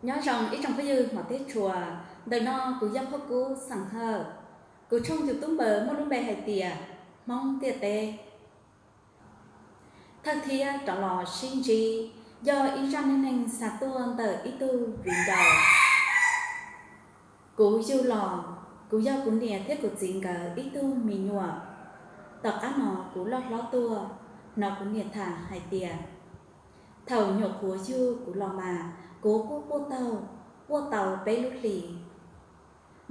Nyob zoo ib tsoom phooj ywg hmov thiab tshua, ntawm no kuv yog Phauj Kub xeem Hawj. Kuv tshooj YouTube muaj lub npe hais tias Hmoob Ntiaj Teb. Thawj thiab rov los sib ntsib yog ib zaj neej neeg xa tuaj ntawm ib tug viv ncaus. Kuv yug los, kuv yog kuv niam thiab kuv txiv nkawd ib tug me nyuam. Tom qab no kuv loj hlob tuaj, hnov kuv niam tham hais tias thaum nyuam qhuav yug kuv los mas kuv quaj quaj taug, quaj tau peb lub hlis.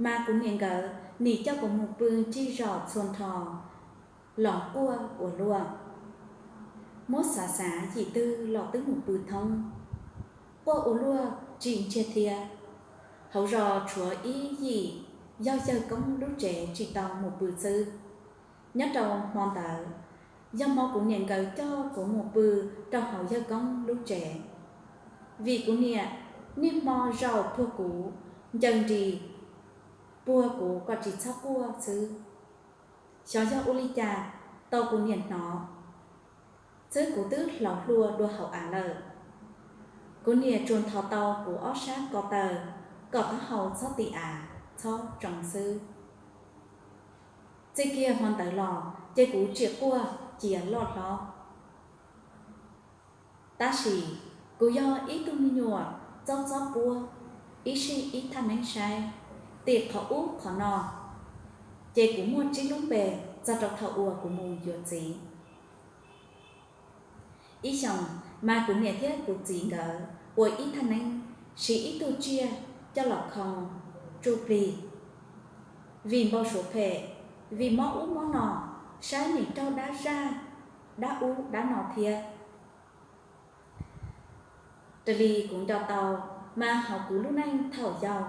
Mas kuv niam nkawd nim coj kuv mus pw ncig zos txhua nrho los quaj ua luaj. Muab xav xav yim twg los twb mus pw thoob, quaj ua luaj tsis ntsiag thiab. Hauv zos tshuav ib yim yog yawg koob lub tsev tsis tau mus pw xwb. Nyob rau hmo ntawd, yog hmo kuv niam nkawd coj kuv mus pw rau hauv yawg koob lub tsev, vim kuv niam niaj hmo zaum puag kuv, ncaws nris puag kuv kom tsis txhob quaj xwb. Xyov yog ua li cas, tau kuv niam hnov xwb kuv twb hlauv hlua dua hauv av lawm. Kuv niam tsuas nthos tau kuv ob sab ko taw kom taub hau txhob ti av txhob tsoo xwb. Txij kiag hmo ntawd los ces kuv tsim quaj cia loj hlob. Tab sis kuv yog ib tug me nyuam txob txob puab, ib sij ib thaj neeb saib, tim qhov ub qhov no, ces kuv muaj tsib lub npe txog rau thaum uas kuv mus yuav txiv. Ib xyoos mas kuv niam thiab kuv txiv nkawd ua ib thaj neeb, siv ib tug tsiaj coj los khoo tsuj plig. Vim npau suav phem, vim mob ub mob no, saib nim raug dab zaj, dab ub dab no thiab. Raws li kuv nco tau, mas hauv kuv lub neej thaum yau,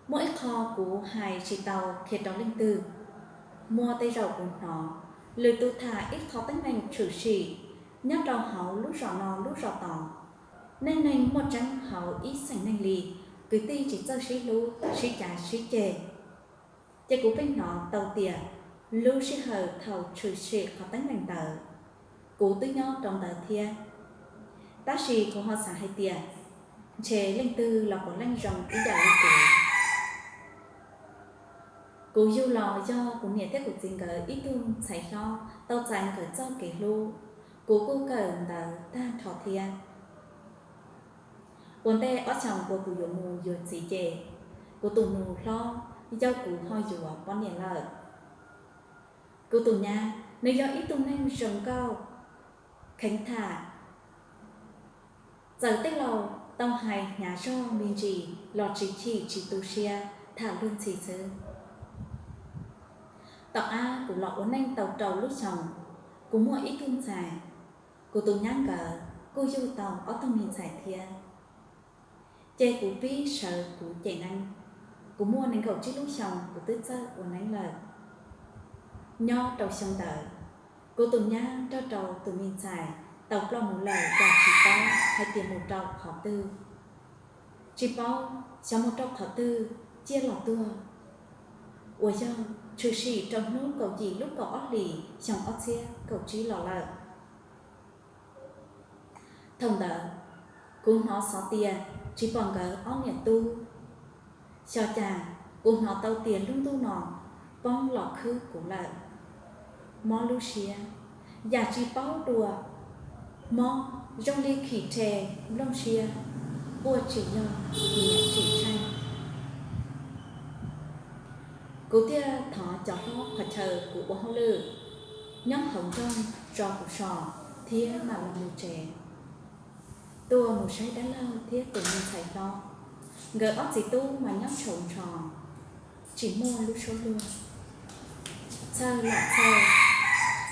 muaj ib qho kuv hais tsis tau qhia rau leej twg. Muaj tej zaum kuv hnov lwm tus tham ib qho teeb meem tshwm sim nyob rau hauv lub zos no lub zos tod. Neej neeg muaj tseeb hauv ib xeem neeg li, kwv tij tsis txawj sib hlub, sib cav sib ceg. Ces kuv pheej hnov tau tias lub sij hawm thaum tshwm sim qhov teeb meem ntawd, kuv twb nyob rau ntawd thiab. Tab sis kuv ho xav hais tias ntshe leej twg los puav leej zoo ib yam li kuv. Kuv yug los yog kuv niam thiab kuv txiv nkawd ib tug ntxhais hlob tau txais nkawd txoj kev hlub, kuv kuj kawm ntawv tag nrho thiab. Ua ntej ob xyoos uas kuv yuav mus yuav txiv ces, kuv tus nus hlob yau kuv ho yuav poj niam lawm. Kuv tus nyab nws yog ib tug neeg zoo nkauj, kheev tham, txawm tej laus tau hais hnyav zog me ntsis los tsis chim tsis tu siab, tham luag ntxhi xwb. Tom qab kuv los ua neej tau rau lub xyoos, kuv muaj ib tug ntxhais, kuv tus nyab nkawd kuj yug tau ob tug me ntxhais thiab. Ces kuv pib sawv kuv cem neeb. Kuv muaj nees nkaum tsib lub xyoos kuv twb txawj ua neeb lawm. Nyob rau xyoo ntawd, kuv tus nyab nrog rau tus me ntxhais tau ploj mus lawm, yam tsis paub hais tias mus rau qhov twg, tsis paub xyov mus rau qhov twg ciaj los tuag, uas yog tshwm sim rau hnub kaum yim lub kaum ob hlis xyoo ob txhiab kaum tsib los lawm. Thaum ntawd, kuv hnov xov tias tsis pom nkawd ob niam tub. Xyov cas kuv hnov tau tias lub ntuj no poob los khwb kuv lawm. Mob lub siab, yam tsis paub dua, mob zoo li khim rhe nplooj siab, quaj tsis yog, nyiav tsis tsheej. Kuv thiaj thov cov hlob qhov chaw kuv ua hauj lwm nyob hauv nroog tso kuv so thiab mam los mus tsev. Tuaj mus saib dab laug thiab tus me ntxhais hlob, nkawd ob txiv tub mas nyob tshau nrho, tsis muaj lub suab luag. Txhawj los txhawj,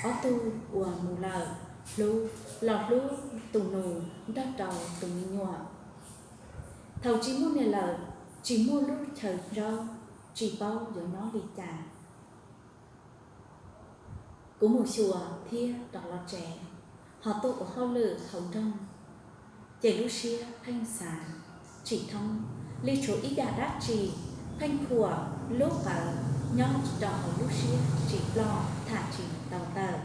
ob tug uas mus lawm, hlub los hlub tus nus nrog rau tus me nyuam. Thaum tsis muaj niam lawm, tsis muaj lub chaw nyob, tsis paub yuav nyob li cas. Kuv mus xyuas thiab rov los tsev, ho tuaj ua hauj lwm hauv nroog, ces lub siab pheej xav tsis thoob li, tshuav ib yam dab tsi pheej khuam lub qawv nyob rau hauv lub siab tsis ploj, tham tsis tau tawm.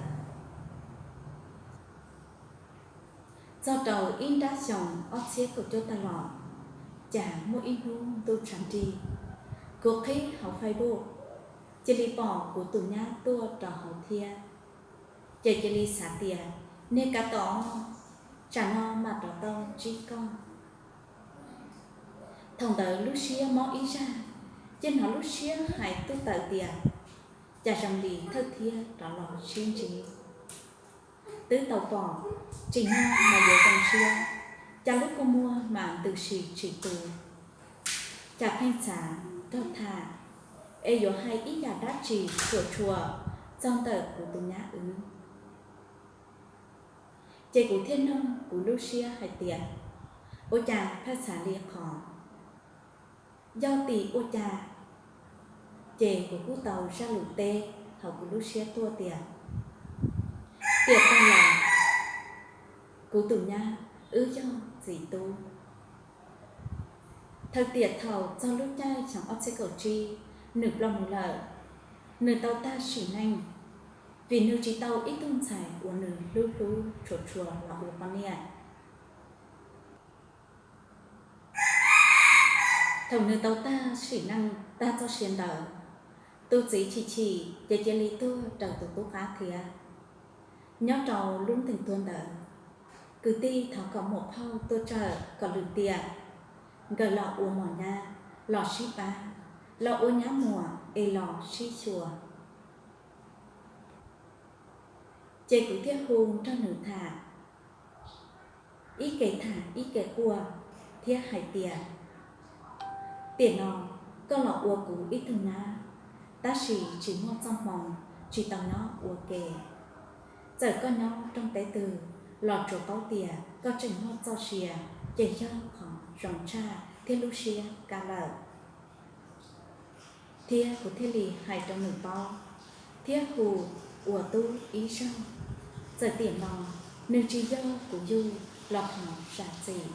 Txog rau ib nrab xyoo ob txhiab kaum cuaj tag los, Cas muaj ib hnub ntuj tshav nrig, kuv qhib hauv Facebook, cia li pom kuv tus nyab tuaj rau hauv thiab. Ces cia li xav tias, niag kav tom, tsam no mam rov tau ntsib koj. Thaum ntawd lub siab mob ib zaj, ces hnov lub siab hais tuaj tawm tias, cas zoo li thawj thiab rov los sib ntsib. Twb tau pom, tsim nyog mas yuav zoo siab, cas lub kua muag mas ntws si tsis tu. Cas pheej xav, raug tham, es yuav hais ib yam dab tsi tshua tshua txog ntawm kuv tus nyab wb. Ces kuv thiaj nug kuv lub siab hais tias, ua cas phaj xav li qhov, yog tim ua cas? Ces kuv kuj tau zaj lus teb hauv kuv lub siab tuaj tias, tiam tag los kuv tus nyab wb yog txiv tub. Thaum tiam thaum txog lub caij xyoo ob txhiab kaum tsib, nws ploj mus lawm. Nws tau tag sim neej, vim nws tsis tau ib tug ntxhais uas nws hlub hlub tshua tshua los ua poj niam. Thaum nws tau tag sim neej tag txoj sia ntawd, tus txiv chim chim ces cia li tuag raws tus tub qab thiab. Nyob rau lub ntees tuag ntawd, kwv tij thov kom muam phauj tuaj tsawm kom lwm tiam nkawd los ua mos nyab, los sib pab, los ua nyab muam es los sib xyuas. Ces kuv thiaj hu nrog nws tham, ib ke tham ib ke quaj, thiab hais tias, tiam no koj los ua kuv ib tug nyab, tab sis tsis muaj txoj hmoo, tsis tau nyob ua ke. Txawm koj nyob rooj teb twg los tsuas paub tias koj tseem muaj txoj sia, ces yog qhov zoo tshaj thiab lub siab kaj lawm. Thiab kuv thiaj li hais rau nws paub, thiab hu ua tub ib zaug. Txawm tiam no nws tsis yog kuv yug los thov zam txim.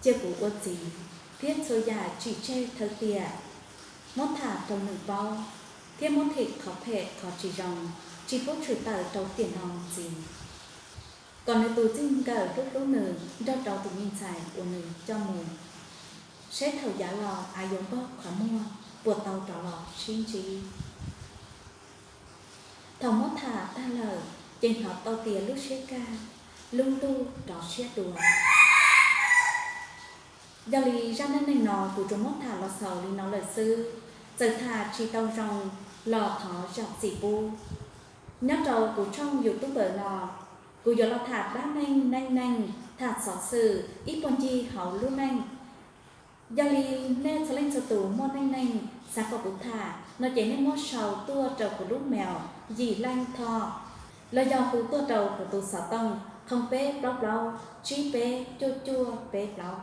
Cia kuv ua txiv thiab txhua yam tsim tseg thawj tiam, muab tham rau nws paub, thiab muab thim qhov phem qhov tsis zoo, tsis pub tshwm tawm rau tiam no ntxiv, kom nws tus txij nkawm hlub hlub nws nrog rau tus me ntxhais uas nws coj mus, seb thaum yav los av yuav npog qhov muag puas tau rov los sib ntsib. Thaum muab tham tag lawm, ces hnov tau tias lub siab kaj, lub ntuj rov siab dua. Yog li zaj neej neeg no kuv tsuas muab tham los xaus li no lawm xwb, txawm tham tsis tau zoo los thov zam txim pub. Nyob rau kuv tshooj YouTube no, kuv yuav los tham dab neeg neej neeg, tham xov xwm ib puag ncig hauv lub neej. Yog li nej txhua leej txhua tus muaj neej neeg xav kom kuv tham no ces nej muab sau tuaj rau kuv lub mail yim leej thoj, los yog hu tuaj rau kuv tus xov tooj qhov peb plaub plaub tsib peb cuaj cuaj peb plaub.